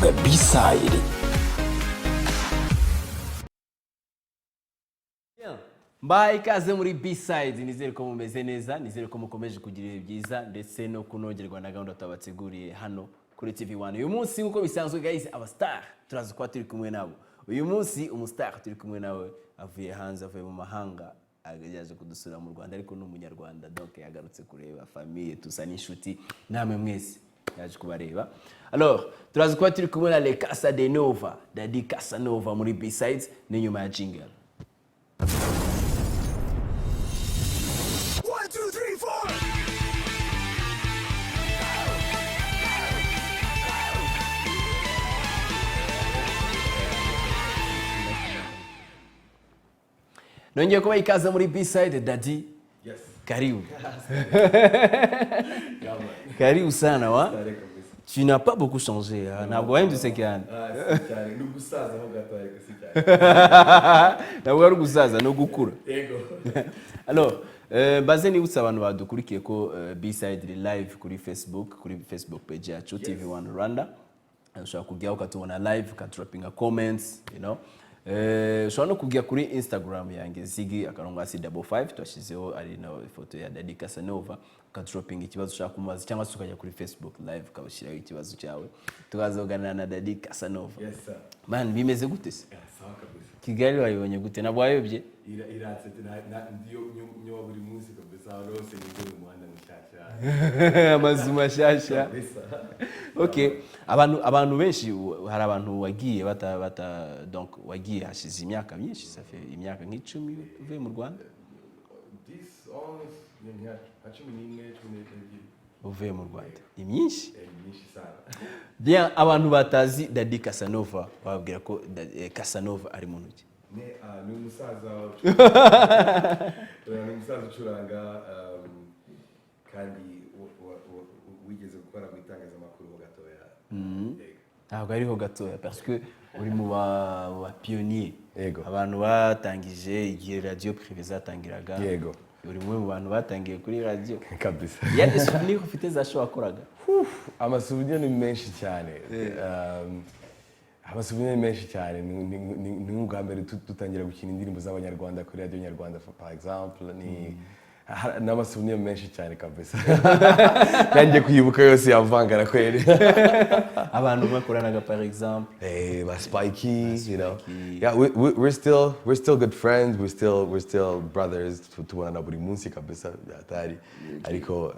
The B-side. Mbaye ikaze muri B-side. Nizere ko mumeze neza, nizere ko mukomeje kugira ibihe byiza ndetse no kunogerwa na gahunda tubateguriye hano kuri TV1. Uyu munsi, nk'uko bisanzwe, guys, aba star turazi kuba turi kumwe nabo. Uyu munsi umustar turi kumwe nawe avuye hanze, avuye mu mahanga, yaje kudusura mu Rwanda, ariko ni Umunyarwanda, donc yagarutse kureba famille, tusa n'inshuti namwe mwese, yaje kubareba. Alors turazi kuba turi kumwe na Le Casa de Nova, Daddy Casanova, muri B-sides. Ni nyuma ya jingle. One, two, three, four. Nongeye kubaha ikaze muri B-side. Daddy. Yes. Karibu, karibu sana wa. Tu n'as pas beaucoup changé, hein? Ntabwo wahindutse cyane. Ah, si cyane, ni ugusaza ho gato, ariko si cyane. Ntabwo ari ugusaza, ni ugukura. Yego. Alors baze nibutsa abantu badukurikiye ko B-side iri live kuri Facebook, kuri Facebook page yacu TV1 Rwanda. Ushobora kujyaho ukatubona live, ukadropinga comments. Ushobora no kujya kuri Instagram yanjye, Ziggy_55, twashyizeho ari no ifoto ya Daddy Casanova, ukadropinga ikibazo ushaka kumubaza, cyangwa se ukajya kuri Facebook live ukabashyiraho ikibazo cyawe, tukazoganira na Daddy Casanova. Yes, sir. Man, bimeze gute se? Yeah, sawa kabisa. Kigali wayibonye gute? Ntabwo wayobye? Iratse ndiyo nyoba buri munsi kabisa, ahantu hose ninjiye mu muhanda mushyashya. Amazu mashyashya. Kabisa. Okay, abantu benshi, hari abantu wagiye bata, donc wagiye hashize imyaka myinshi, ça fait imyaka nk'10 uvuye mu Rwanda. 10, 11, ni nka 11, 12. Uvuye mu Rwanda ni myinshi. Eh, ni myinshi sana. Bien, abantu batazi Daddy Casanova, bababwira ko Casanova ari mu ntoki. Ne, ah, ni umusaza ucuranga, kandi wigeze gukora mu itangazamakuru ho gatoya. Yego. Ntabwo ariho gatoya, parce que uri mu ba pionnier. Yego. Abantu batangije igihe radio privé zatangiraga. Yego. Uri umwe mu bantu batangiye kuri radio. Kabisa. Ya des souvenirs ufite za show wakoraga? Amasouvenir ni menshi cyane. Amasouvenir ni menshi cyane. Ni nk'ubwa mbere dutangira gukina indirimbo z'Abanyarwanda kuri Radio Nyarwanda, par exemple. Ni amasouvenir menshi cyane kabisa, nanjye kuyibuka yose yavangana kweri. Abantu bakoranaga, par exemple? Hey, ba Spikey. Yeah, we're still good friends. We're still brothers. Tubonana buri munsi kabisa, byatari. Ariko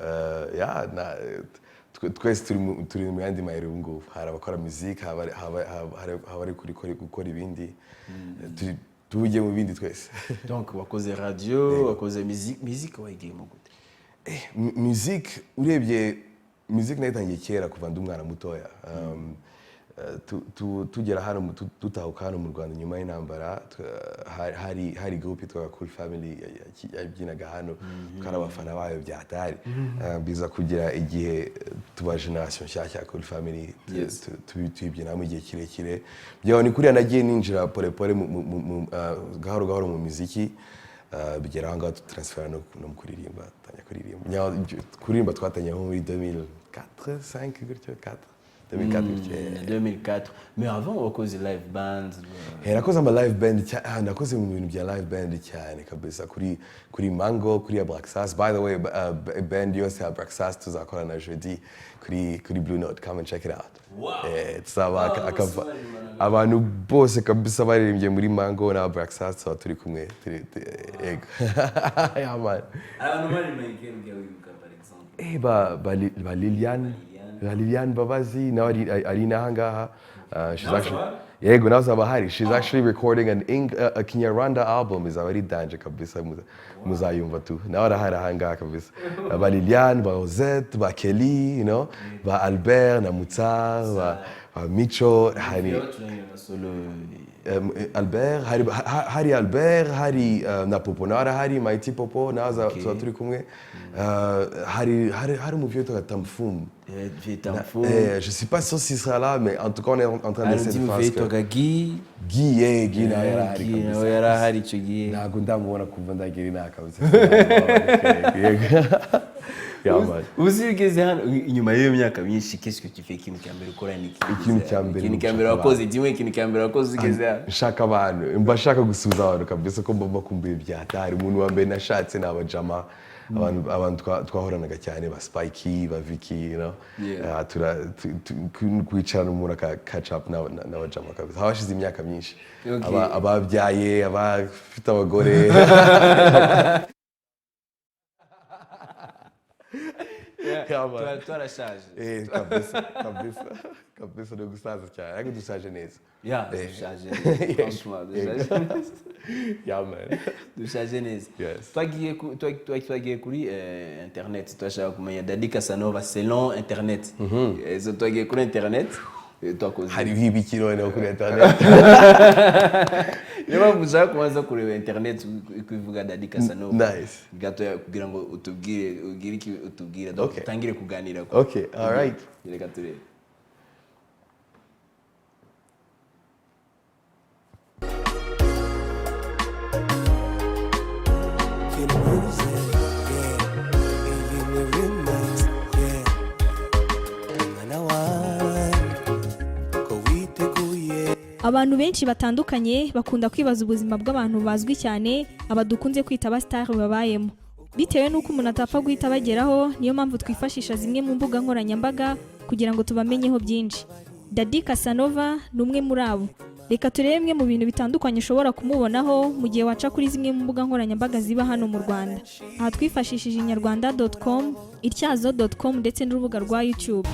yeah, na twese turi mu yandi mayeri ubu ngubu. Hari abakora music, hari abari gukora ibindi. Tujye mu bindi twese. Donc wakoze radio, wakoze musique. Musique wayigiyemo gute? Music, urebye music nayitangiye kera, kuva ndi umwana mutoya. Tugera hano dutahuka hano mu Rwanda nyuma y'intambara, hari group yitwaga Cool Family yabyinaga hano, twari abafana bayo byatari. Biza kugira igihe tuba generation nshyashya ya Cool Family, tuyibyinamo igihe kirekire. Byaho ni kuriya nagiye ninjira pole pole gahoro gahoro mu muziki. Bigera aho ngaho tutransfera no mu kuririmba, tangira kuririmba. Kuririmba twatangiye nko muri 2004, 5 gutyo, 4, 2004 gutyo. 2004. Mais avant wakoze live band? Nakoze ama live band, nakoze mu bintu bya live band cyane kabisa, kuri Mango, kuri Abraxas. By the way, band yose ya Abraxas tuzakorana jeudi kuri Blue Note, come and check it out. Wow. Tuzaba Ah, bose baririmbana. Abantu bose kabisa baririmbye muri Mango na Abraxas tuba turi kumwe, yego. Yeah, man. Abantu baririmba ikintu wibuka, par exemple? Eh, ba Liliane Babazi nawe ari n'aha ngaha. She's actually, yego, nawe azaba ahari. She's actually recording a Kinyarwanda album, izaba ari danger kabisa, muzayumva tu. Nawe arahari aha ngaha kabisa. Ba Liliane, ba Rosette, ba Kelly, ba Albert na Mutsar, ba Micho, hari Bacuranga solo? Albert, hari Albert, hari na Popo nawe arahari, Mighty Popo nawe tuba turi kumwe. Hari umuvyeyi witwaga Tamfum. Vitamfu. Je suis pas sûr s'il sera là, mais en tout cas on est en train Hari d'essayer undi de faire ce que witwaga Guy. Guy, Guy nawe yari ahari Guy kabisa. nawe yari ahari icyo gihe. Ntabwo ndamubona kuva ndagera inaha kabisa. Yego. Yeah, man. Ubu se iyo ugeze hano inyuma y'iyo myaka myinshi, qu'est-ce que tu fais? Ikintu cya mbere ukora ni iki? Ikintu cya mbere ikintu ni cya mbere gushaka wakoze kimwe, ikintu cya mbere wakoze ugeze hano. Nshaka abantu, mba nshaka gusuhuza abantu kabisa, ko mba mbakumbuye bya hatari. Umuntu wa mbere nashatse ni abajama, abantu twahoranaga cyane, ba Spikey, ba Vicky. Kwicarana umuntu aka catch up n'abajama kabisa, haba hashize imyaka myinshi. Ababyaye, abafite abagore. Yeah, man. Twarashaje. Kabisa kabisa kabisa, ni ugusaza cyane ariko dushaje neza. Yeah, dushaje neza, franchement dushaje neza. Yeah, man. Dushaje neza. Yes. Twagiye kuri internet, twashaka kumenya Daddy Casanova selon internet. So twagiye kuri internet, twakoze Hariho ibiki noneho kuri internet? Niyo mpamvu ushaka kubanza kureba internet kuvuga Daddy Casanova Nice. gatoya kugira ngo utubwire, ugire iki utubwira, donc utangire kuganira. Okay, all right. Reka turebe. Feel the music, yeah. Iyi ni remix, yeah. Mwana wanjye, ko witeguye. Abantu benshi batandukanye bakunda kwibaza ubuzima bw'abantu bazwi cyane, aba dukunze kwita abasitari, babayemo. Bitewe n'uko umuntu atapfa guhita abageraho, niyo mpamvu twifashisha zimwe mu mbuga nkoranyambaga kugira ngo tubamenyeho byinshi. Daddy Casanova ni umwe muri abo. Reka turebe bimwe mu bintu bitandukanye ushobora kumubonaho mu gihe waca kuri zimwe mu mbuga nkoranyambaga ziba hano mu Rwanda. Aha twifashishije inyarwanda.com, ityazo.com ndetse n'urubuga rwa YouTube.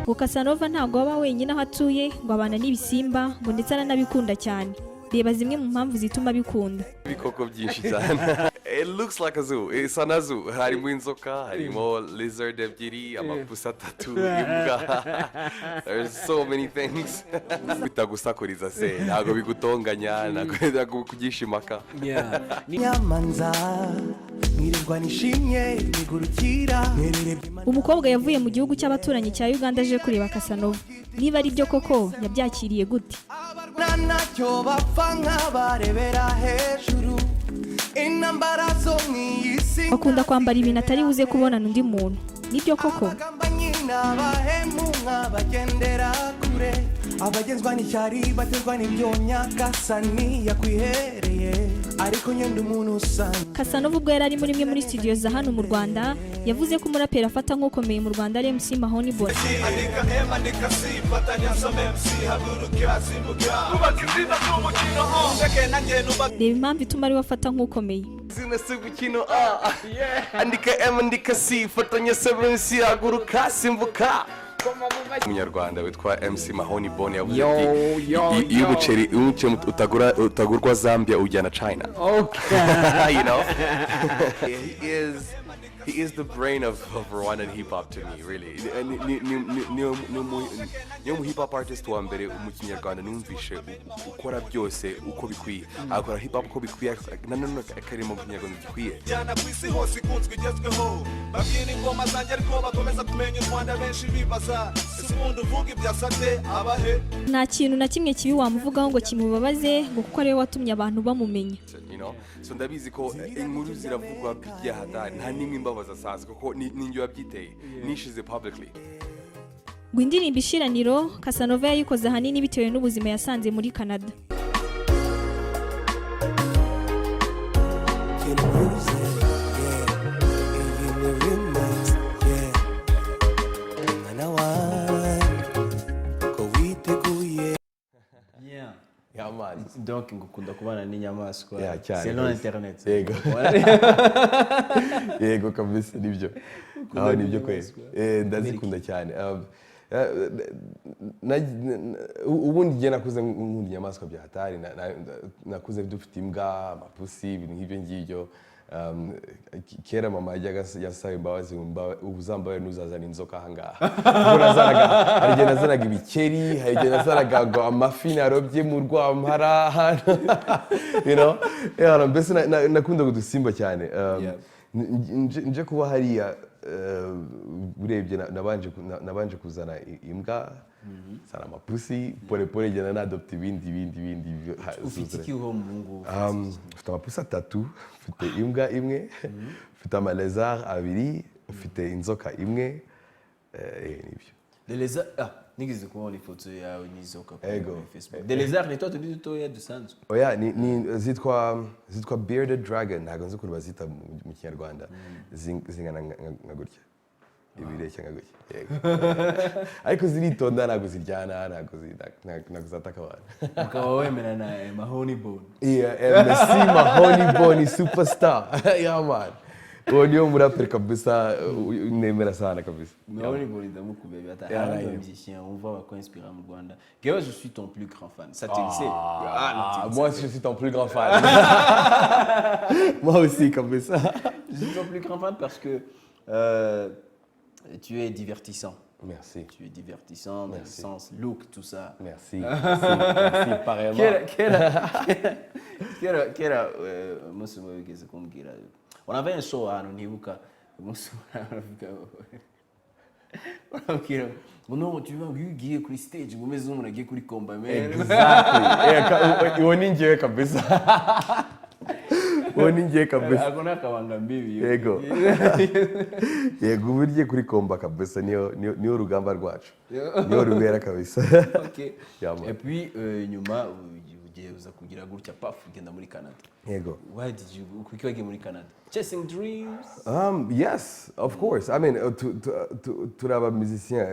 Ngo Casanova ntabwo aba wenyine aho atuye, ngo abana n'ibisimba, ngo ndetse aranabikunda cyane. Reba zimwe mu mpamvu zituma abikunda. Ibikoko byinshi cyane. It looks like a zoo, isa na zoo. Harimo inzoka, harimo lizard ebyiri, amapusi atatu, imbwa. There's so many things. Bitagusakuriza se, ntabwo bigutonganya, ntabwo bikugisha impaka. Nyamanza mwirirwa nishimye nigurukira. Umukobwa yavuye mu gihugu cy'abaturanyi cya Uganda aje kureba Casanova. Niba ari byo koko, yabyakiriye gute? Abarwana ntacyo bapfa nk'abarebera hejuru intambara zo mu iyi si. Bakunda kwambara ibintu atari buze kubonana undi muntu. Nibyo koko? Abagambanyi n'abahemu nk'abagendera kure, abagenzwa n'ishyari baterwa n'ibyo Nyagasani yakwihereye, ariko nyenda umuntu usanzwe. Casanova ubwo yari ari muri imwe muri studio za hano mu Rwanda, yavuze ko umuraperi afata nk'ukomeye mu Rwanda ari MC Mahoni Boni. Andika M, andika C, fatanya some MC, haguruka, simbuka, kubaka izina z'umukino, ndeke nanjye nuba. Reba impamvu ituma ariwe afata nk'ukomeye. Izina si umukino. Andika M, andika C, fatanya 7C, haguruka, simbuka. Umunyarwanda witwa MC Mahoni Boni yavuze ati: "Iyo umuceri utagurwa Zambia, ujyana China." He is the brain of Rwandan hip hop to me, really. Niyo mu hip hop artist wa mbere mu Kinyarwanda numvishe ukora byose uko bikwiye. Akora hip hop uko bikwiye, nanone akarimo mu Kinyarwanda gikwiye. Njyana ku isi hose ikunzwe igezweho, babwira ingoma zanjye ariko bakomeza kumenya u Rwanda. Benshi bibaza ese ubundi uvuga ibya sate abahe? Nta kintu na kimwe kibi wamuvugaho ngo kimubabaze, ngo kuko ariwe watumye abantu bamumenya. So ndabizi ko inkuru ziravugwa byahatari, nta n'imwe imbabaza sasa kuko ni njye wabyiteye, nishize publicly. Ngo indirimbo Ishiraniro Casanova yayikoze ahanini bitewe n'ubuzima yasanze muri Canada. Feel the music, yeah. Iyi ni remix, yeah. Mwana wanjye, ko witeguye. Yeah, man. Donc ngo ukunda kubana n'inyamaswa? Yeah, cyane Selon kabisa. internet. Yego. Yego kabisa, nibyo aho, nibyo kweli. Ndazikunda cyane. Ubundi njye nakuze nkunda inyamaswa bya hatari. Nakuze dufite imbwa, amapusi, ibintu nk'ibyo ngibyo. Kera mama yajyaga yasaba imbabazi ngo uzambabarire ntuzazana inzoka ahangaha. Kuko hari igihe nazanaga ibikeri, hari igihe nazanaga ngo amafi narobye mu Rwampara hano. Yeah, mbese nakundaga udusimba cyane. Nje kuba hariya. Urebye nabanje kuzana imbwa, zana amapusi, pole pole ngenda nadopta ibindi ibindi ibindi Ufite zuzure. iki uwo muhungu? Mfite amapusi atatu, mfite imbwa imwe, mfite amalezard abiri, mfite inzoka imwe, nibyo. Les lézards, ah, nigeze kubona ifoto yawe n'izoka kuri Ego. kuri Facebook. Des lézards ni twa tundi dutoya dusanzwe? Oya, ni zitwa bearded dragon, ntabwo nzi ukuntu bazita mu Kinyarwanda. Zingana nka gutya, ibireshya nka gutya, yego. Ariko ziritonda, ntabwo ziryana, ntabwo zataka abantu. Ukaba wemera na Mahoney Bone? Yeah, MC Mahoney Boni, superstar. Yeah man, uwo niyo muraperi kabisa, nemera sana kabisa. Mahoney Boni ndamukubeba ata. Yeah, Hari nayo. musicien wumva bakwinspira mu Rwanda? Gewe, je suis ton plus grand fan, ça tu le sais. Ah, non, tu le Moi aussi, je suis ton plus grand fan, moi aussi kabisa. sais. Je suis ton plus grand fan parce que tu es divertissant. Merci. Tu es divertissant dans le Merci. sens look, tout ça. Merci, merci, merci pareillement. Kera umunsi umwe wigeze kumbwira, on avait un show ahantu ntibuka, umunsi umwe aravuga, urambwira ngo no tu vas, ngo iyo ugiye kuri stage ngo umeze nk'umuntu agiye kuri combat, man. Exactly. Uwo ni njyewe kabisa, uwo ni njyewe kabisa. Ako ni akabanga mbibi. Yego, ubu ugiye kuri combat kabisa, niyo rugamba rwacu, niyo rubera kabisa. Okay. Yeah, man. Et puis nyuma ugiye uza kugira gutya, paf, ugenda muri Canada. Yego. Why did you, kuki wagiye muri Canada? Chasing dreams? Yes, of course. I mean, turi aba musicien.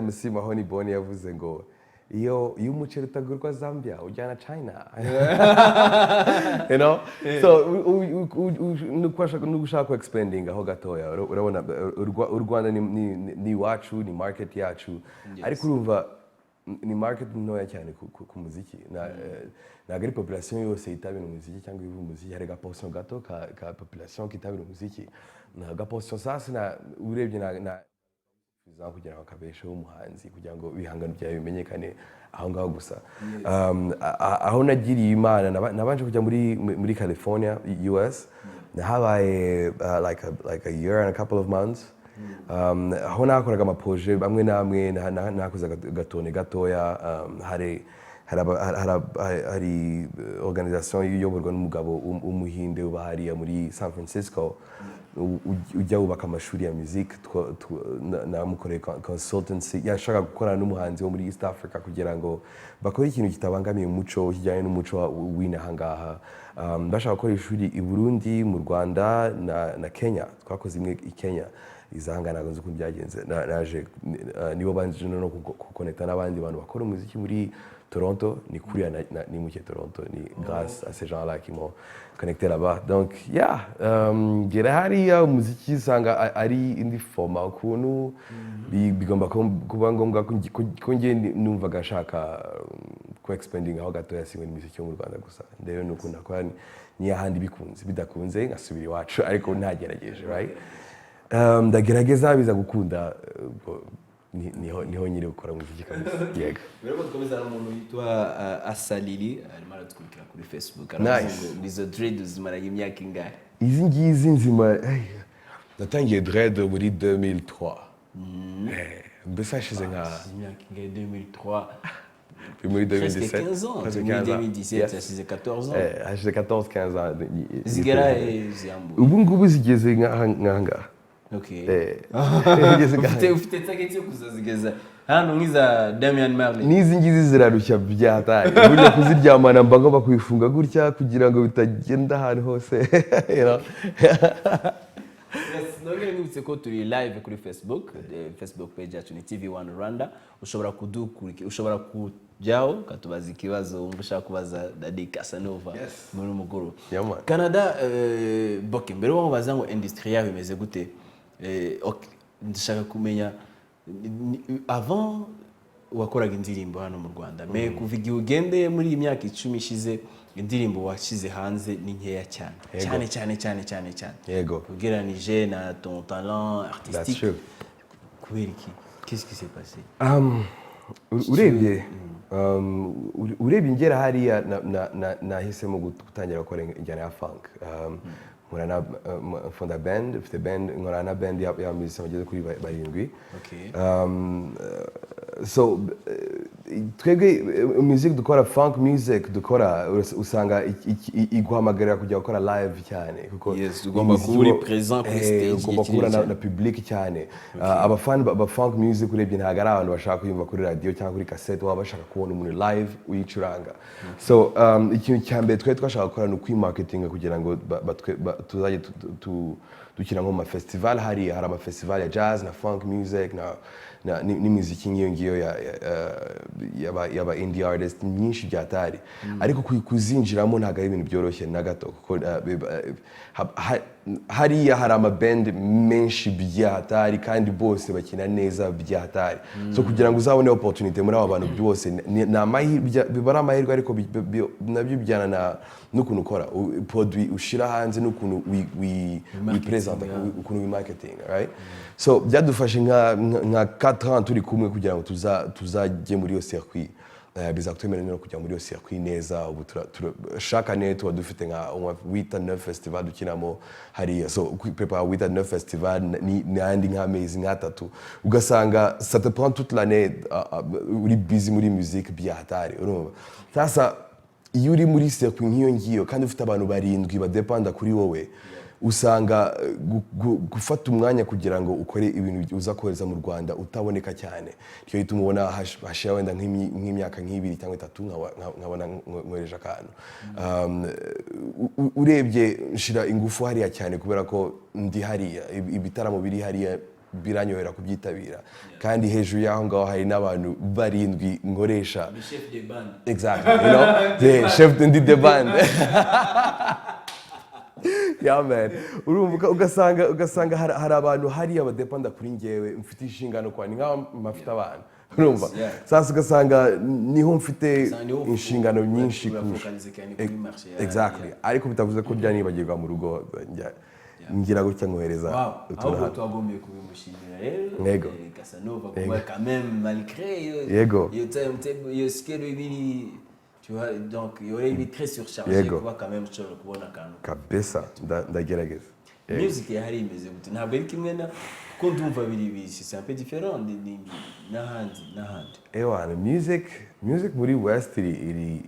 MC Mahoney Boni yavuze ngo iyo umuceri utagurwa Zambia ujyana China. You know? So nuko ushaka ku expanding aho gatoya, urabona u Rwanda ni iwacu, ni market yacu, ariko urumva ni market ntoya cyane ku muziki. Ntabwo ari population yose yitabira umuziki cyangwa iva umuziki. Hari ga portion gato ka population kitabira umuziki, na ga portion sasa na urebye na kugira ngo kabesheho umuhanzi, kugira ngo ibihangano byawe bimenyekane aho ngaho gusa. Aho nagiriye Imana, nabanje kujya muri California, US. Nahabaye like a year and a couple of months, aho nakoraga amaproje bamwe namwe, nakoze gatone gatoya. Hari hari organisation iyoborwa n'umugabo w'umuhinde uba hariya muri San Francisco, ujya wubaka amashuri ya music. Namukoreye consultancy. Yashakaga gukorana n'umuhanzi wo muri East Africa kugira ngo bakore ikintu kitabangamiye umuco, kijyanye n'umuco w'inaha ngaha. Bashaka gukora ishuri i Burundi, mu Rwanda na Kenya. Twakoze imwe i Kenya, izanga ntabwo nzi ukuntu byagenze. Naje nibo banje no kukonekta n'abandi bantu bakora umuziki muri Toronto. Ni kuriya nimukiye Toronto, ni grâce à ces gens-là qui m'ont connecté là-bas. Donc yeah, ngera hariya umuziki usanga ari indi format ukuntu bigomba kuba ngombwa ko njye numvaga nshaka ku expanding aho gatoya, si imiziki yo mu Rwanda gusa, ndebe n'ukuntu nakora n'iy'ahandi, bikunze, bidakunze ngasubira iwacu, ariko ntagerageje, right? Ndagerageza biza gukunda, ubwo niho nyiri gukora umuziki kabisa, yego. Mbere ko dukomeza, hari umuntu witwa Asalili arimo aradukurikira kuri Facebook. Aravuze Nice. ngo izo dread zimaranye imyaka ingahe? Izi ngizi nzima, natangiye dread muri 2003. Mbese hashize nka Imyaka ingahe 2003? Muri Presque 2017. 15 ans. Presque Muri 15 ans. 2017. Yes. Hashize 14 ans. Hashize 14 15 ans. Zigera ziyambuye? Ubu ngubu zigeze nk'aha ngaha. Zigeze nk'aha. Ufite target yo kuzazigeza hano nk'iza Damian Marley? N'izi ngizi zirarushya byataye. Burya kuziryamana mba ngomba kubifunga gutya kugira ngo bitagenda ahantu hose. You know? Yes, nongere nkwibutse ko turi live kuri Facebook. Facebook page yacu ni TV1 Rwanda. Ushobora kudukurikira, ushobora kujyaho ukatubaza ikibazo wumva ushaka kubaza Daddy Casanova muri mugoroba. Yeah, man. Canada, boke mbere wo mubaza ngo industry yaho imeze gute, ok, ndashaka kumenya avant wakoraga indirimbo hano mu Rwanda, mais kuva igihe ugendeye muri iyi myaka 10 ishize, indirimbo washyize hanze ni nkeya cyane cyane cyane cyane cyane cyane ugereranije na ton talent artistique. True. Kubera iki? Qu'est-ce qui s'est passé? Urebye ngera hariya nahisemo gutangira gukora injyana ya funk. Nkora na mfunda band, mfite band, nkora na band y'aba musiciens bageze kuri barindwi. So twebwe music dukora, funk music dukora, usanga iguhamagarira kujya gukora live cyane, kuko Yes, ugomba imiziki kuba uri present kuri stage ugomba igihe guhura kinini cyane. na public cyane. Abafani ba funk music urebye ntabwo ari abantu bashaka kuyumva kuri radio cyangwa kuri cassette, baba bashaka kubona umuntu live uyicuranga. So ikintu cya mbere twari twashaka gukora ni ukwimarketinga kugira ngo tuzajye dukina nko mu mafestival. Hariya hari amafestival ya jazz na funk music n'imiziki nk'iyo ngiyo y'aba indie artist myinshi byatari, ariko kuzinjiramo ntabwo ari ibintu byoroshye na gato, kuko hariya hari amaband menshi byatari kandi bose bakina neza byatari. So kugira ngo uzabone opportunity muri abo bantu bose ni amahirwe, biba ari amahirwe, ariko nabyo bijyana n'ukuntu ukora produit ushira hanze n'ukuntu wipresenta, ukuntu wimarketing, right? So byadufashe nka 4 ans turi kumwe kugira ngo tuzajye muri iyo circuit. Bizatwemerera no kujya muri iyo circuit neza. Ubu chaque année tuba dufite nka 8 à 9 festival dukinamo hariya. So prepare 8 à 9 festival ni n'andi nk'amezi nk'atatu, ugasanga ça te prend toute l'année, uri busy muri musique bya hatari. Urumva sasa iyo uri muri circuit nk'iyo ngiyo kandi ufite abantu barindwi badepanda kuri wowe, usanga gufata umwanya kugira ngo ukore ibintu uza kohereza mu Rwanda utaboneka cyane. Nicyo gituma ubona hashira wenda nk'imyaka nk'ibiri cyangwa itatu nkabona nkohereje akantu. Urebye nshira ingufu hariya cyane kubera ko ndi hariya, ibitaramo biri hariya biranyohera kubyitabira, kandi hejuru y'aho ngaho hari n'abantu barindwi nkoresha. Chef de bande. Exactly, the chef de band. Yeah man, urumva ugasanga hari abantu hariya badepanda kuri njyewe, mfite inshingano kwa ni nkaho mafite abana, urumva. Sasa ugasanga niho mfite Usanga niho inshingano nyinshi kurusha. Urafocalize cyane kuri marché Exactly, ariko bitavuze ko byanibagirwa mu rugo, ngira gutya nkohereza utuntu Ahubwo hano. twagombye kubimushimira rero. Yego. Casanova kuba quand même malgré Yego. iyo timetable, iyo schedule ibiri, tu vois, donc il aurait été très surchargé, kuba quand même ushobora kubona akantu. Kabisa, ndagerageza. Yego. Music yahari imeze gute? Ntabwo ari kimwe na, kuko ndumva biri c'est un peu différent n'ahandi n'ahandi. Ewana, music muri West iri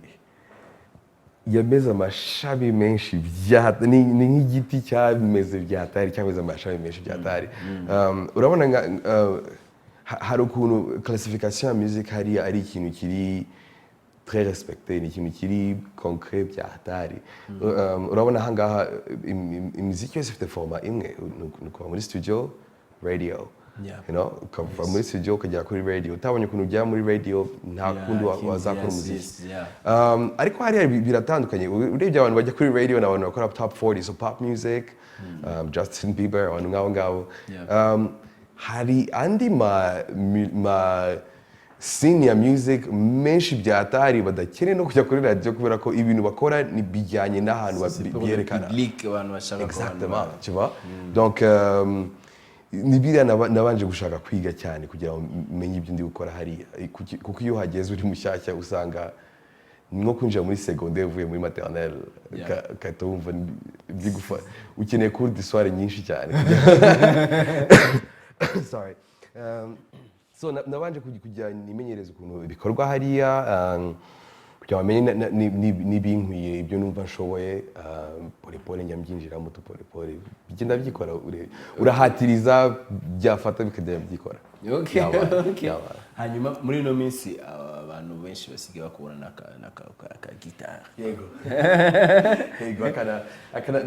yameze amashami menshi bya ni nk'igiti cyameze byatari, cyameze amashami menshi byatari. Urabona nka hari ukuntu classification ya music hariya ari ikintu kiri très respecté, ni ikintu kiri concret bya hatari. Urabona ahangaha imiziki yose ifite format imwe, ni ukuva muri studio, radio. Ukava muri studio ukagera kuri radio, utabonye ukuntu ujya muri radio nta kundi wazakora umuziki. Ariko hariya biratandukanye. Urebye abantu bajya kuri radio ni abantu bakora top 40, so pop music, Justin Bieber, abantu nk'abo ngabo. Hari andi ma scene ya music menshi byatari badakeneye no kujya kuri radio kubera ko ibintu bakora ni bijyanye n'ahantu C'est pour le byerekana. public, abantu bashaka ko abantu Exactement, tu vois. Donc ni biriya nabanje gushaka kwiga cyane kugira ngo menye ibyo ndi gukora hariya. Kuko iyo uhageze uri mushyashya usanga ni nko kwinjira muri secondaire uvuye muri maternelle, ugahita wumva ukeneye cours du soir nyinshi cyane. Sorry. So nabanje kugira nimenyereze ukuntu bikorwa hariya, kugira ngo bamenye n'ibinkwiye, ibyo numva nshoboye. Pole pole njya mbyinjiramo tu, pole pole bigenda byikora, urahatiriza byafata bikagenda byikora. Yabaye, yabaye. Hanyuma muri ino minsi abantu benshi basigaye bakubona n'aka ka gitari. Yego, akana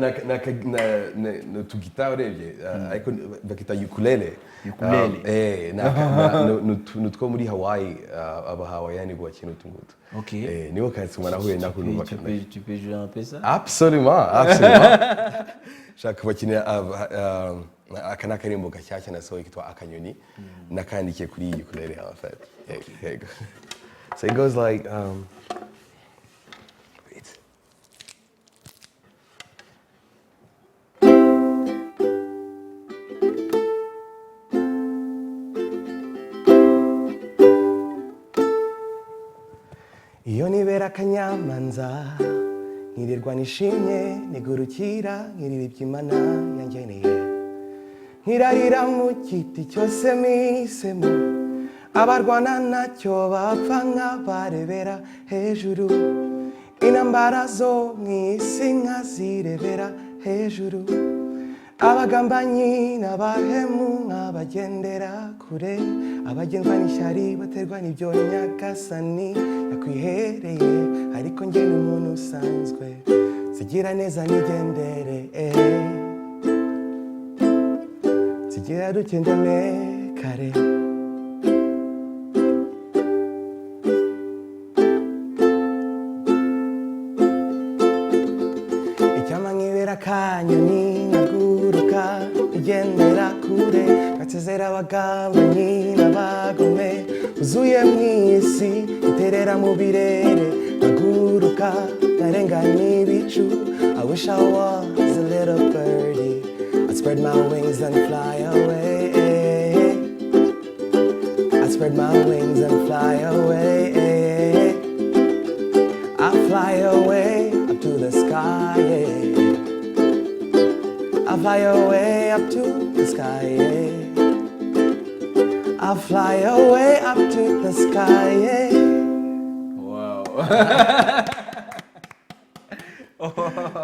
na tugitari urebye, ariko bakita ukulele. Ukulele. Ni utwo muri Hawaii, aba Hawaiian bo bakina utu ngutu. Nibo katsuma nahuye nako numva. Tu peux jouer un peu ça? Absolument, absolument. Shaka bakinira aka ni akarimbo gashyashya nasohoye kitwa Akanyoni, nakandikiye kuri iyi ukulele en fait. Yego. So it goes like wait. Iyo nibera akanyamanza Nkirirwa nishimye, nigurukira, nkirira Imana yangeneye, nkirarira mu giti cyose mpisemo. Abarwana nacyo bapfa nkabarebera hejuru, intambara zo mu isi nkazirebera hejuru, abagambanyi n'abahemu nkabagendera kure, abagenzwa n'ishyari baterwa n'ibyo Nyagasani yakwihereye. Ariko njye ni umuntu usanzwe, zigira neza nigendere, zigira dukendane kare. Icyampa nkibera akanyoni, nkaguruka igendera kure, ngasezera abagambanyi n'abagome uzuye mu isi, iterera mu birere, nkaguruka nkarenganya ibicu. I wish I was a little birdie. I'd spread my wings and fly away. I spread my wings and fly away. I fly away up to the sky, yeah. I fly away up to the sky, yeah. I fly away up to the sky, yeah. Wow.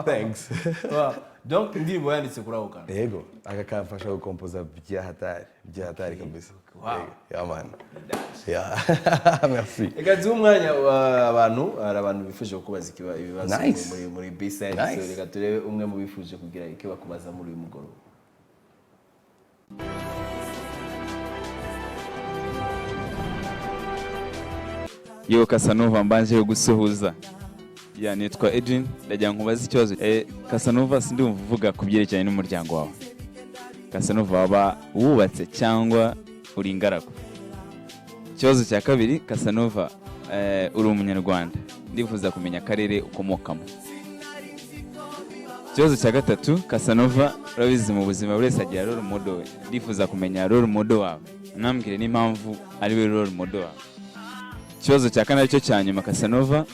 Thanks. Wow. Donc indirimbo yanditse kuri ako kantu? Yego, aka kamfasha gukompoza bya hatari, bya hatari kabisa. Wow. Yego, yeah man, yeah, merci. Reka duhe umwanya wa abantu. Hari abantu bifuje kubaza ibibazo Nice. muri B-side. Nice. So reka turebe umwe mu bifuje kugira icyo bakubaza muri uyu mugoroba. Yewe Casanova, mbanje gusuhuza. Ya, nitwa Edwin, ndagira ngo nkubaze ikibazo. Casanova, sindumva uvuga ku byerekeranye n'umuryango wawe. Casanova, waba wubatse cyangwa uri ingaragu? Ikibazo cya kabiri, Casanova, uri umunyarwanda, ndifuza kumenya akarere ukomokamo. Ikibazo cya gatatu, Casanova, urabizi mu buzima buri wese agira role model we, ndifuza kumenya role model wawe, unambwire n'impamvu ari we role model wawe. Ikibazo cya kane, aricyo cya nyuma, Casanova,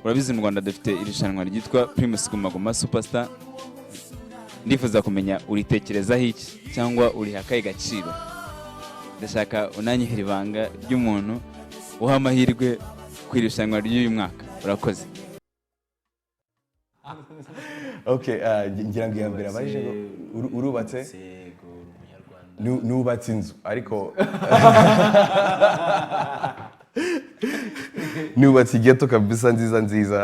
urabizi mu Rwanda dufite irushanwa ryitwa Primus Guma Guma Superstar, ndifuza kumenya uritekerezaho iki cyangwa uriha akahe gaciro. Ndashaka unanyihera ibanga ry'umuntu uha amahirwe ku irushanwa ry'uyu mwaka. Urakoze. Okay, ngira ngo iya mbere abajije ngo urubatse? Yego, uri umunyarwanda? Nubatse inzu, ariko nubatse igeto kabisa, nziza nziza.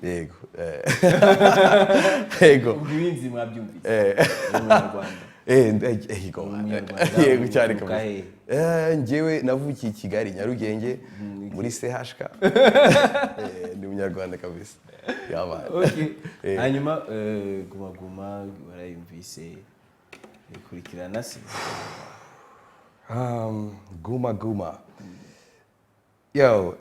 Yego. Yego. Ubwo ibindi mwabyumvise. Uri umunyarwanda? Yego. Umunyarwanda, Yego cyane uvuka kabisa. he? Njyewe navukiye i Kigali, Nyarugenge, muri CHK. Ndi umunyarwanda kabisa. Yeah, man. Okay. Hanyuma Guma Guma warayumvise, ikurikirana se? Guma Guma. Yo,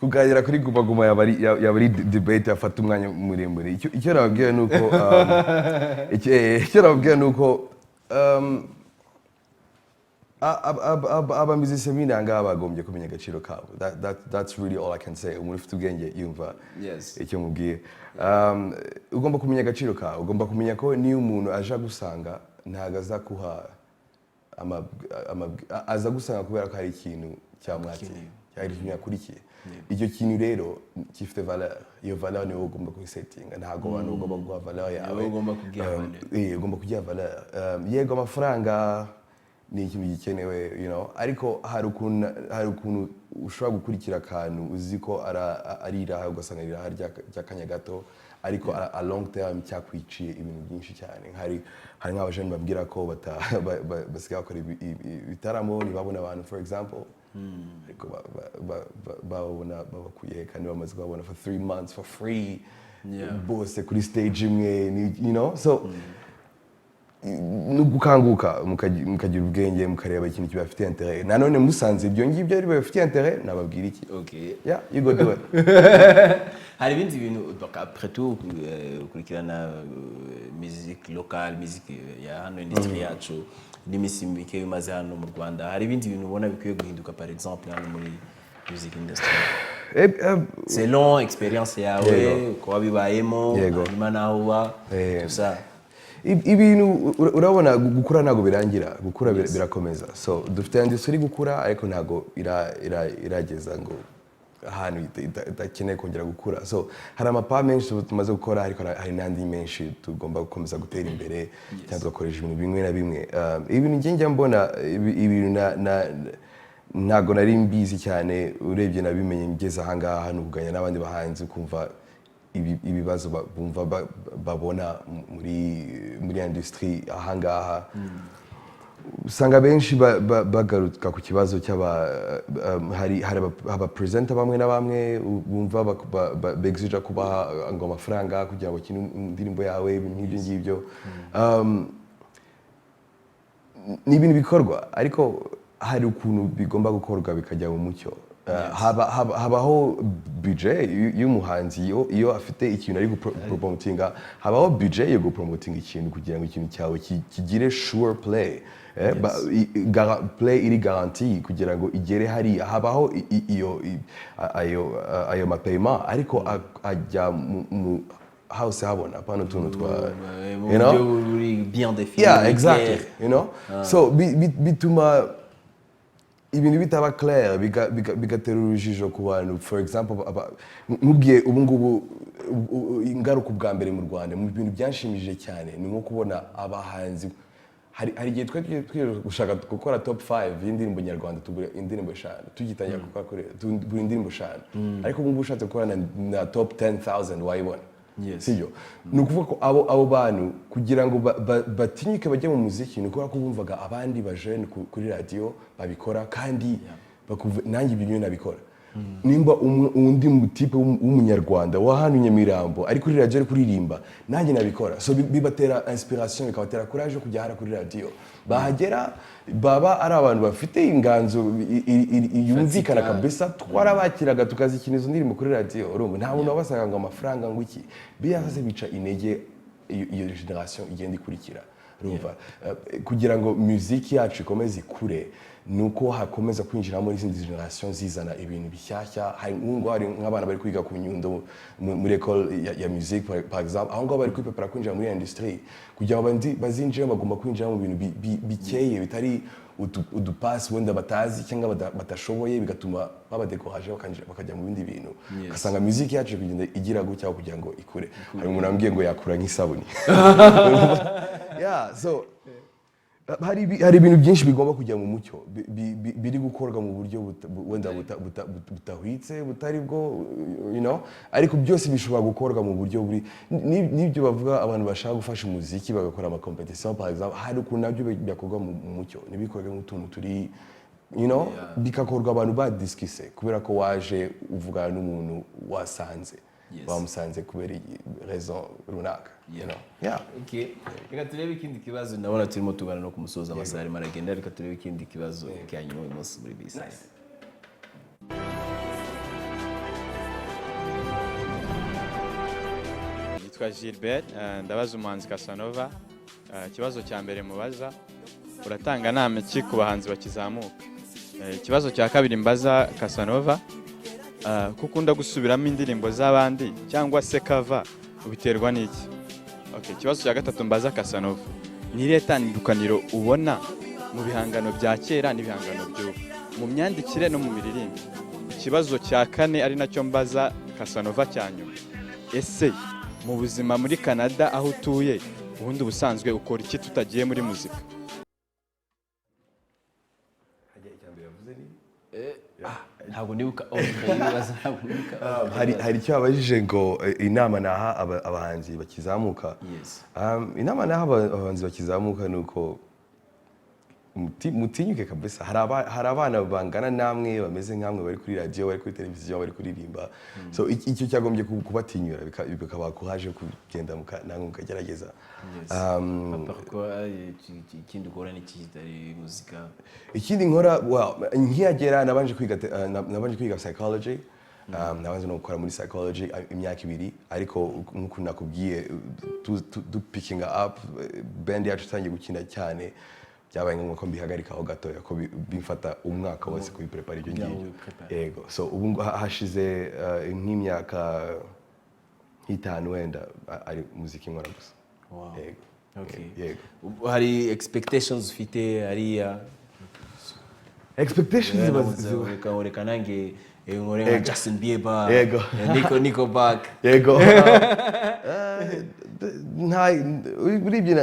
kuganira kuri Guma Guma yaba ari debate yafata umwanya muremure. Icyo nababwira ni uko abamizisiye b'inanga bagombye kumenya agaciro kabo. That's really all I can say. Umuntu ufite ubwenge yumva icyo mubwiye. Ugomba kumenya agaciro kawe, ugomba kumenya ko niyo umuntu aje agusanga ntabwo aza kuha aza gusanga kubera ko hari ikintu cyamwakiriye, hari ikintu yakurikiye. Icyo kintu rero gifite valeur. Iyo valeur niwe ugomba kuyisetinga, ntabwo abantu bagomba guha valeur yawe. Niwe ugomba kugiha valeur. Ugomba kugiha valeur. Yego, amafaranga ni ikintu gikenewe, ariko hari ukuntu ushobora gukurikira akantu uzi ko ari iraha, ugasanga ari iraha ry'akanya gato, ariko a long term cyakwiciye ibintu byinshi cyane. Hari nk'abajene babwira ko basigaye bakora ibitaramo ntibabone abantu, for example, ariko bababona babakuye kandi bamaze kubabona for 3 months for free, bose kuri stage imwe, so no gukanguka, mukagira ubwenge, mukareba ikintu kibafitiye intérêt. Nanone musanze ibyo ngibyo ari bibafitiye intérêt, nababwira iki? Yeah, you go do it. Hari ibindi bintu, donc après tout ukurikirana musique locale, musique ya hano, industry yacu, n'iminsi mike bimaze hano mu Rwanda, hari ibindi bintu ubona bikwiye guhinduka, par exemple hano muri music industry? Selon experience yawe, uko wabibayemo, hanyuma naho uba, tout ça. Ibintu urabona, gukura ntabwo birangira, gukura birakomeza. So dufite industry iri gukura, ariko ntabwo irageza ngo ahantu idakeneye kongera gukura. So hari amapa menshi tumaze gukora, ariko hari n'andi menshi tugomba gukomeza gutera imbere cyangwa tugakoresha ibintu bimwe na bimwe. Ibintu njya mbona, ibintu ntabwo nari mbizi cyane, urebye nabimenye ngeze ahangaha, ni ukuganira n'abandi bahanzi, ukumva ibibazo bumva babona muri industry ahangaha. Usanga benshi bagaruka ku kibazo cy'aba hari aba presenter bamwe na bamwe bumva begizija kubaha ngo amafaranga kugira ngo bakine indirimbo yawe, ibintu nk'ibyo ngibyo. Ni ibintu bikorwa, ariko hari ukuntu bigomba gukorwa bikajya mu mucyo. Habaho budget y'umuhanzi iyo afite ikintu ari gupromotinga, habaho budget yo gupromotinga ikintu kugira ngo ikintu cyawe kigire sure play, play iri garantie kugira ngo igere hariya. Habaho iyo ayo mapayment, ariko ajya mu hose habona, apana utuntu twa Mu you know? buryo buri bien défini, Yeah, exactly. clair. So bituma ibintu bitaba clair, bigatera urujijo ku bantu. For example, nkubwiye ubu ngubu, ingaruka ubwa mbere mu Rwanda, mu bintu byanshimishije cyane ni nko kubona abahanzi, hari igihe twari tugiye gushaka gukora top 5 y'indirimbo nyarwanda, tugura indirimbo 5, tugitangira gukora tugura indirimbo 5, ariko ubu ngubu ushatse gukora na top 10,000 wayibona. Sibyo? Ni ukuvuga ko abo bantu kugira ngo batinyuke bajye mu muziki, ni ukubera ko bumvaga abandi bajene kuri radiyo babikora, kandi bakumva nanjye ibyo bintu nabikora. Nimba undi mutipe w'umunyarwanda wa hano i Nyamirambo ari kuri radiyo ari kuririmba, nanjye nabikora. So bibatera inspiration, bikabatera courage yo kujya hara kuri radiyo. Bahagera baba ari abantu bafite inganzo yumvikana kabisa, twarabakiraga tukazikina izo ndirimbo kuri radiyo. Urumva nta muntu wabasaga ngo amafaranga ngo iki. Biriya sasa bica intege iyo generation igenda ikurikira. Urumva, kugira ngo muziki yacu ikomeze ikure, ni uko hakomeza kwinjiramo n'izindi generation zizana ibintu bishyashya. Hari nk'ubu hari nk'abana bari kwiga ku Nyundo muri école ya musique, par exemple, aho ngaho bari kwiprepara kwinjira muri industry. Kugira ngo bazinjire, bagomba kwinjira mu bintu bikeye, bitari udupasi wenda batazi cyangwa badashoboye, bigatuma babadekoraje bakajya mu bindi bintu. Ugasanga musique yacu iri kugenda igira gutya kugira ngo ikure. Hari umuntu wambwiye ngo yakura nk'isabuni. Yeah, so hari ibintu byinshi bigomba kujya mu mucyo, biri gukorwa mu buryo wenda butahwitse, butari bwo, ariko byose bishobora gukorwa mu buryo buri n'ibyo bavuga. Abantu bashaka gufasha umuziki bagakora ama competition, par exemple, hari ukuntu nabyo byakorwa mu mucyo, ntibikorwe nk'utuntu turi bigakorwa abantu badiskise, kubera ko waje uvugana n'umuntu wasanze bamusanze kubera raison runaka. Yeah. Okay. Reka turebe ikindi kibazo. Ndabona turimo tugana no kumusoza, amasaha arimo aragenda. Reka turebe ikindi kibazo cya nyuma uyu munsi muri B-side. Nitwa Gilbert, ndabaza umuhanzi Casanova. Ikibazo cya mbere mubaza: uratanga nama ki ku bahanzi bakizamuka? Ikibazo cya kabiri mbaza Casanova, ko ukunda gusubiramo indirimbo z'abandi cyangwa se cover, ubiterwa n'iki? Okay, ikibazo cya gatatu mbaza Casanova: ni irihe tandukaniro ubona mu bihangano bya kera n'ibihangano by'ubu, mu myandikire no mu miririmbire? Ikibazo cya kane ari nacyo mbaza Casanova cya nyuma: ese mu buzima muri Canada aho utuye, ubundi ubusanzwe ukora iki tutagiye muri muzika? Ntabwo nibuka ibibazo, ntabwo nibuka. Hari icyo babajije ngo inama naha abahanzi bakizamuka. Inama naha abahanzi bakizamuka ni uko mutinyuke kabisa. Hari abana bangana namwe, bameze nkamwe, bari kuri radiyo, bari kuri televiziyo, bari kuririmba. So icyo cyagombye kubatinyura, bikabaha courage yo kugenda namwe mukagerageza. Papa, ikindi ukora ni iki kitari muzika? Ikindi nkora, well, nkihagera nabanje kwiga psychology, nabanje no gukora muri psychology imyaka 2, ariko nk'uko nakubwiye, du picking up band yacu itangiye gukina cyane. Byabaye ngombwa ko mbihagarikaho gatoya, ko bimfata umwaka wose kubiprepara ibyo Kugira ngo ngibyo. ubiprepare. Yego. So ubu hashize nk'imyaka nk'itanu wenda ari muziki nkora gusa. Yego. Yego. Ubu hari expectations ufite hariya? Expectations ziba Reka nange nkore nka Justin Bieber. Yego. Nickelback. Yego. Nta urebye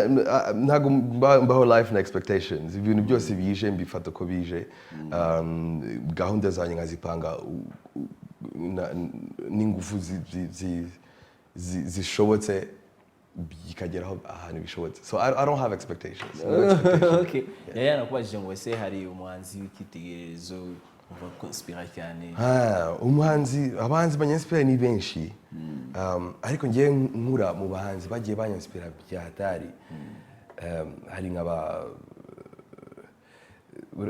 ntabwo mbaho life na expectations. Ibintu byose bije mbifata uko bije. Gahunda zanjye nkazipanga n'ingufu zishobotse, bikageraho ahantu bishobotse. So I don't have expectations, no expectations. Okay, yari yanakubajije ngo ese hari umuhanzi w'icyitegererezo uva konspira cyane? Ah, umuhanzi, abahanzi banyinspira ni benshi. Ariko ngewe nkura mu bahanzi bagiye banyinspira bya hatari, hari nk'aba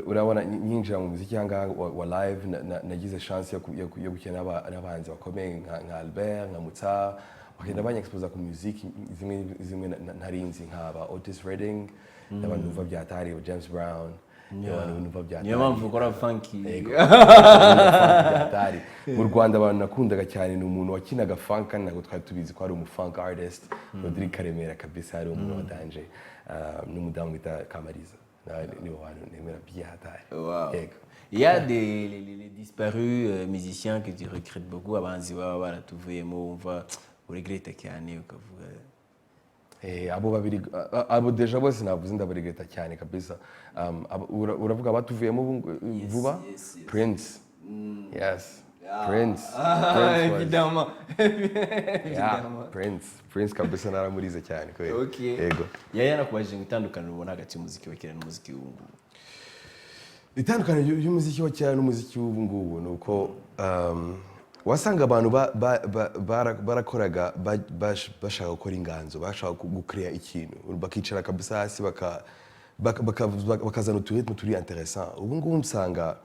urabona nyinjira mu muziki ahangaha wa live, nagize chance yo gukina n'abahanzi bakomeye nka Albert, nka Mutsa, bakagenda banyexposa ku muziki zimwe zimwe ntari nzi, nk'aba Otis Redding n'abantu numva bya hatari, James Brown n'abantu numva bya Niyo hatari. mpamvu ukora funky. Yego. Byatari. Mu Rwanda abantu nakundaga cyane ni umuntu wakinaga funk kandi ntabwo twari tubizi ko ari umu funk artist, Rodrigue Karemera kabisa, ari umuntu wa danger. N'umudamu bita Kamariza. Nawe nibo bantu nemera byatari. Yego. Il y a des les disparus musiciens que tu regrettes beaucoup, abahanzi baba baratuvuyemo wumva uregreta cyane ukavuga? Abo babiri, abo déjà bose navuze ndabaregreta cyane kabisa. Uravuga abatuvuyemo vuba? Yes. Prince. Yes. Prince. Prince was- Évidemment. Yeah, Prince. Prince kabisa naramurize cyane kweli. Yego. Yari yanakubajije ngo itandukaniro ubona hagati y'umuziki wa kera n'umuziki w'ubu ngubu. Itandukaniro ry'umuziki wa kera n'umuziki w'ubu ngubu ni uko wasanga abantu barakoraga bashaka gukora inganzo, bashaka gucrea ikintu, bakicara kabisa hasi bakazana uturythme turi intéressant. Ubu ngubu usanga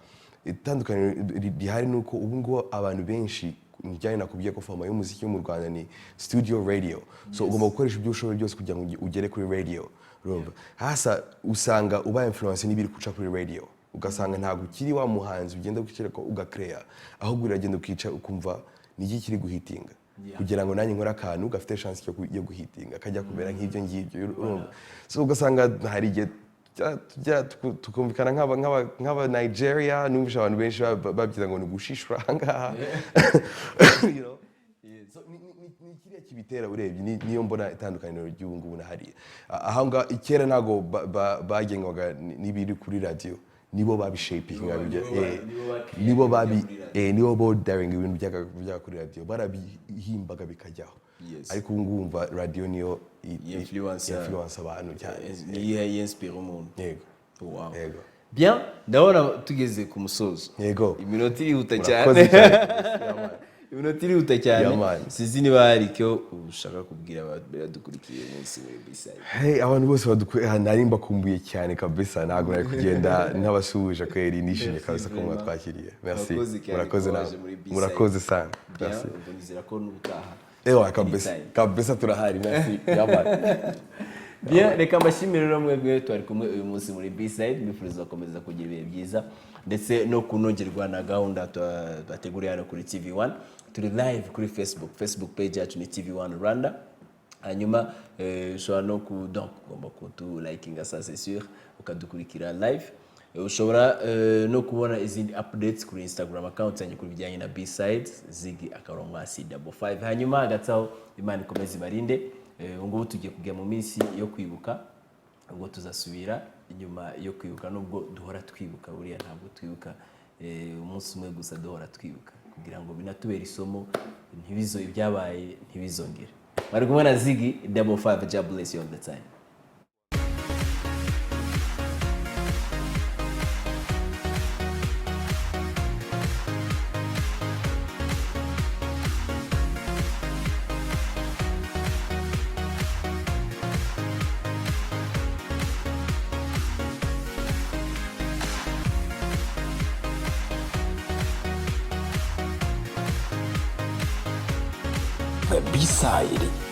itandukaniro rihari ni uko ubu ngubu abantu benshi, njyane nakubwiye ko format y'umuziki wo mu Rwanda ni studio, radio, so ugomba gukoresha ibyo ushoboye byose kugira ngo ugere kuri radio. Urumva hasa usanga uba influence n'ibiri guca kuri radio, ugasanga ntabwo ukiri wa muhanzi ugenda ukicara ugakreya, ahubwo uragenda ukica ukumva ni iki kiri guhitinga kugira ngo nanjye nkore akantu gafite chance yo guhitinga, kajya kumera nk'ibyo ngibyo. Urumva, so ugasanga hari igihe tujya tukumvikana nk'aba Nigeria. Numvisha abantu benshi babyita ngo ni ugushishura ahangaha. So, ni kiriya kibitera urebye, niyo mbona itandukaniro ry'ubu ngubu na hariya. Aha ngaha kera ntabwo bagengwaga n'ibiri kuri radiyo, nibo babishapinga Nibo nibo bakiriye nibo ibijya babi kuri radiyo. Nibo bo daring ibintu byajya kuri radiyo, barabihimbaga bikajyaho. Ariko ubu ngubu wumva radiyo niyo influence abantu cyane. Niyo yinspira umuntu. Yego. Yego. Bien, ndabona tugeze ku musozo. Yego. Iminota irihuta cyane. Urakoze cyane. Iminota irihuta cyane. Yeah, man. Sinzi niba hari icyo ushaka kubwira abadukurikiye uyu munsi muri B-Side. Hey, abantu bose badukuriye, nari mbakumbuye cyane kabisa, ntabwo nari kugenda ntabasuhuje kweri. Nishimye kabisa ko mwatwakiriye. Merci. Murakoze cyane Murakoze kuba nawe. waje muri B-Side. Murakoze sana. Bien, Merci. ubwo nizera ko n'ubutaha Ewa kabisa. Anytime. Kabisa turahari. Merci. Yeah, man. Bien, reka mbashimire rero mwebwe twari kumwe uyu munsi muri B-Side, mbifuriza gukomeza kugira ibihe byiza ndetse no kunogerwa na gahunda twateguriye hano kuri TV1. Turi live kuri Facebook, Facebook page yacu ni TV1 Rwanda. Hanyuma ushobora no ku donc ugomba kutu-likinga, ça c'est sûr, ukadukurikira live. Ushobora no kubona izindi updates kuri Instagram account yanjye kuri bijyanye na B-Side, Ziggy akarongo hasi 55. Hanyuma hagati aho Imana ikomeze ibarinde. Ubu ngubu tugiye kujya mu minsi yo kwibuka, ubwo tuzasubira inyuma yo kwibuka, nubwo duhora twibuka, buriya ntabwo twibuka umunsi umwe gusa, duhora twibuka kugira ngo binatubere isomo, ntibizo ibyabaye ntibizongere. Bari kumwe na Ziggy 55. God bless you all the time. The B-Side.